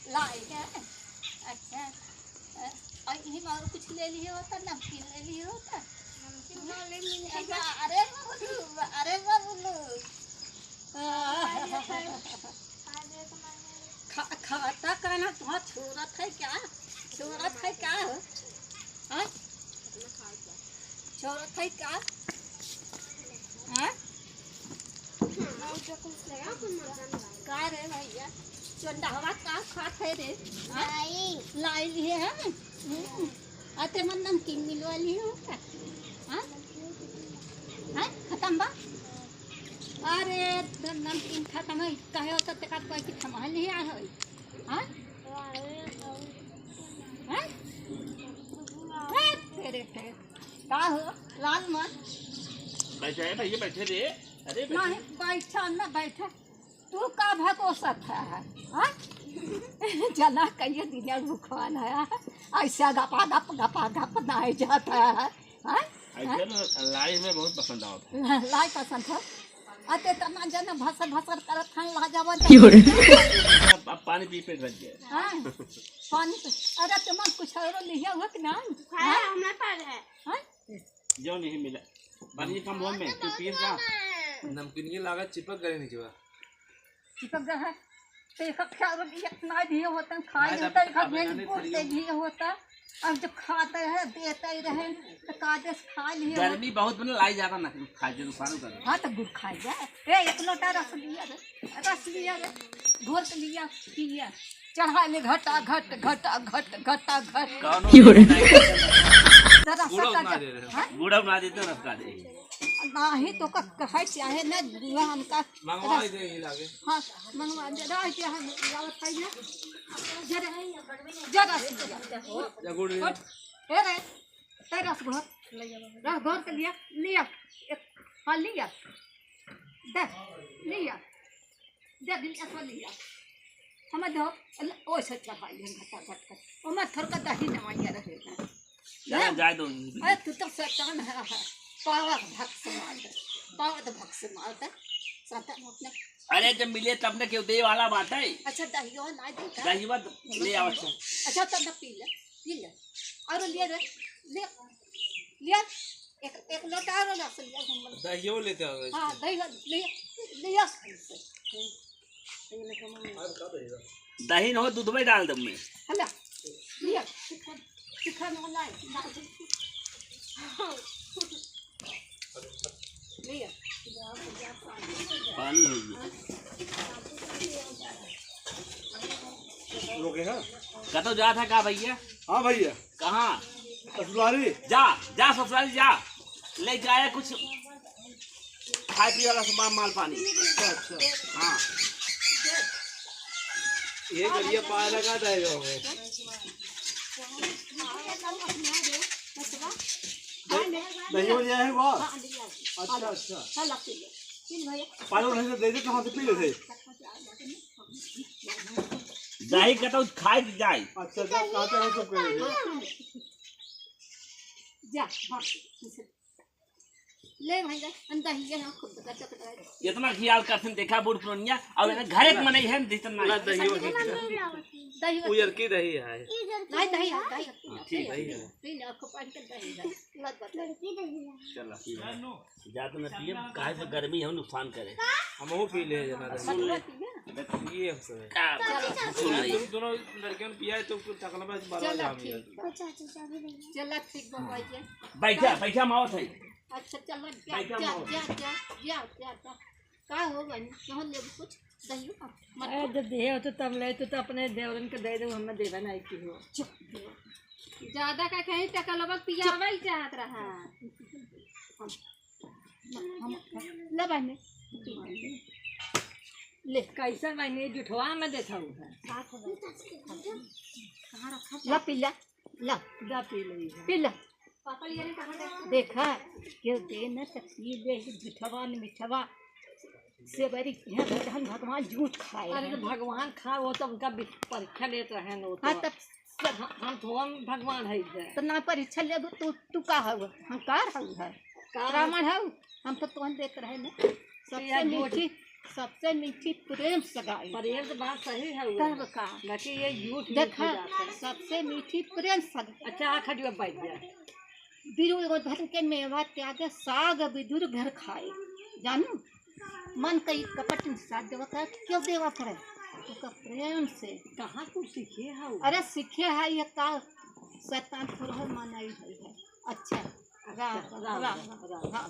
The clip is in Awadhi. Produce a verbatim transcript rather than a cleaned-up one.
लाई है। अच्छा, अ, और इही में और कुछ ले लिहे होता, नमकीन ले लिहे होता। नमकीन ना ले, मिल अरे, जाएगा। अरे बबलू, अरे बबलू। खा, खाता का ना, तुहाँ छोड़त है क्या? छोड़त है क्या हो? हाँ? छोड़त है का? हाँ? का रे भैया, चोंडहवा का खात है रे? हाँ? लाई। लाई लिए है? हम्म। आ ते मन नमकीन मिलवा लिए हो का? हाँ? हाँ? खतम बा? अरे, तो नमकीन खतम है, कहे हो तो तेका कोई की थमा नहीं आ है। हाँ? हाँ? हाँ, तेरे, तेरे। का हो, लाल मन? बैठा है भैया, बैठे रे। अरे, बैठे। नहीं, बैठा ना, बैठा। तू का भकोसत है, हाँ? जना कहिए दिने भुखान है, ऐसा गपा गप, गपा गप नहीं जाता है, हाँ? ऐसे ना लाई में बहुत पसंद आवत है। लाई पसंद है? अते तना जन भसर भसर करत हन, ला जावन। क्यों रे? अब, अब पानी पी पेट भर गया। हाँ, पानी पी। अरे तुम कुछ और लिया हुआ कि ना? खाया हाँ? हमें पर है। हाँ? जो नहीं मिला। पानी कम हुआ में, तू पी का? नमकीन की लागत चिपक गई नीचे बा। चिपक गया है। तो एक क्या इतना दिए होता, खाए नहीं, होता, तब एक अब मैंने गुड़ दे दिए होता। अब जब खाते हैं, देते ही रहे, तो कायदे से खा लिए हो। गर्मी बहुत बने, लाई ज्यादा ना खाए, जो नुकसान कर। हाँ, तो गुड़ खाए जा। ए, एक लोटा रस लिया रे, रस लिया रे, घोर के लिया, पिया। चढ़ा ले घटा घट, घटा घट, घटा घट। कानून क्यों रे? नहीं। जरा गुड़ सा उतना दे रहे हैं। हाँ? गुड़ उतना देते हैं, रस का दे। नाही तो का कहे चाहे ना, गुआ हमका मंगवा रस दे, ये लागे। हाँ, मंगवा दे। रह गया हम लावत है ना। जरा, जरा सी लिया। या गुड़ लिया। हट। ए रे, ए रस घोर। रस घोर के लिया, लिया। एक, हाँ, लिया। दे, लिया। दे, लिया, सो लिया। हमें दो, ओ से चढ़ाई है, घटा घट कर। ओमे थोड़का दही नमैया रहे। चलो, हैं? जाए दो। अरे, तू तो शैतान है, है। पावा भक्स मार दे। पावा तो भक्स मार दे। शैतान अपने। अरे, जब मिले तब ने केहू दे वाला बात है। अच्छा, दहियो ना दे का? दहिवा तो ले आओ, अच्छा। अच्छा, तब ना पी ले, पी ले। और ले रे, ले, ले। एक, एक लोटा और रस ले, हम लोग। दहियो लेते आओ। हाँ, दही, ले, ले। दही न हो, दूध में डाल दे में। हला, लिया, चिकन, चिकन वाला है, डाल दे। लिया। पानी हो गया। रोके हैं? कतो जात है का भैया? हाँ भैया। कहाँ? ससुरारी। जा, जा ससुरारी जा। ले जाए कुछ खाए पिए वाला सामान, माल पानी। अच्छा, अच्छा। हाँ। ये करिए पाए लगा था ये हमें। दही हो जाए है वो? अच्छा, अच्छा। पानी उन्हें से दे दे, कहाँ से पी लेते? दही का तो खाए के जाए। अच्छा, अच्छा, खाते हैं तो कोई नहीं। जा, भाग। ले भाई, ले, हम दही है, हम खुद का चकरा है। इतना ख्याल करथिन, देखा बूढ़ पुरनिया, और इन्हें घरे के मनई है, दिसन ना। ना, दही वो ठीक है। दही वो उजर की दही है। नहीं, दही है, दही है। हाँ, ठीक है। दही है। पी ले, आपको पानी का दही है। लग बता। चला। जात में पिए, काहे से गर्मी है, नुकसान करे। हम वो पी ले जना। सुन ले। पिए हम सब। का? सुन ले। तुम दोनों लड़कियों ने पिया है तो कुछ तकला में बाला चला जाम ठीक है। चला ठीक बा भाई जी। बैठा, बैठा मावत है। अच्छा चला जा, बैठा जा, मावत। जा, जा, जा, जा, जा। का हो बहन, कहो लेबू कुछ? दहियो का? मत ए, खा। जब देहे हो तो तब ले, तो, तो अपने देवरन के दे दो, हमें देवे नहीं की हो। चुप। ज्यादा का कहीं टकलवा पियावे ही चाहत रहा। हम, हम, ले बहने। ले, कैसन बहने, जुठवा में देता हूँ। ला पी ला, ला। दा पी ले। पी ला। देखा, केहू दे न त पी ले, जुठवा न मिठवा। सेवरी, यहाँ भगवान, भगवान जूठ खाए अरे, हैं। तो भगवान खाए, वो तो उनका बि-, परीक्षा लेत रहे हैं, वो तो। हाँ, तब हम, हम तो हम भगवान है इधर। तो ना परीक्षा ले, तू, तू का हऊ? हम कार हऊ है? का रावण हऊ? हम तो तोहन देत रहे ना। सबसे या जूठ, मीठी। सबसे मीठी प्रेम सगाई। प्रेम तो बात सही है वो। तब का? बाकी ये झूठ मीठ देखा, हो जाता है। सबसे मीठी प्रेम सगाई। अच्छा, आ खड़ी अब बैठ जा। बिरु एगो धर के मेवा त्यागे, साग बिदुर घर खाए। जानू, मन कई कपट निषाद देवा का, क्यों देवा करे? ओका प्रेम से। कहाँ तू सीखे हऊ? अरे सीखे है ये का, शैतान थोड़ा है, मन आई है। अच्छा, राम, राम, राम, राम, राम। हाँ।